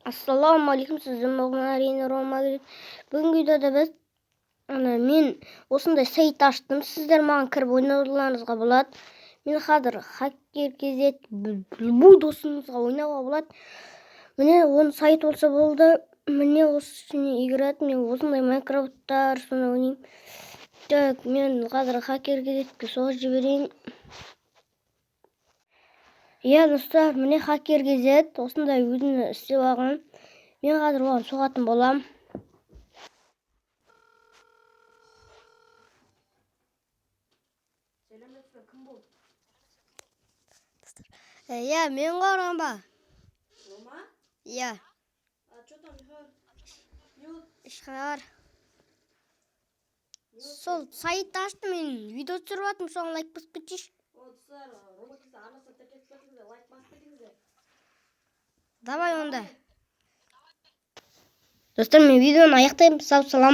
Ассалаумағалейкум, сіздермен әрине, Рома. Бүгінгі видеода біз ана мен осындай сайт аштым. Сіздер маған кіріп ойнауларыңызға болады. Мен қазір Хакер KZ, любой досыңызға ойнауға болады. Міне, оның сайт болса болды. Міне, осы ішіне играть. Мен осындай Майнкрафттар, соны ойнаймын. Так, мен қазір Хакер KZ-ке соғып жіберейін. Иә, достар, міне, Хакер KZ осындай өзіне істеп алған. Мен қазір оған соғатын боламын. Сәлеметсіз бе, кім бұл? Иә, мен ғой, Рома. Рома? Иә. А что там, Михаил? Не болды? Ешқандай бар. Сол сайтты аштым, мен видео түсіріп жатырмын, соған лайк басып кетшейші. О, достар, Рома KZ арнасына тіркеліп кетіңіздер, лайк басып кетіңіздер. Давай онда. Достар, мен видеоны аяқтаймын. Сау салам.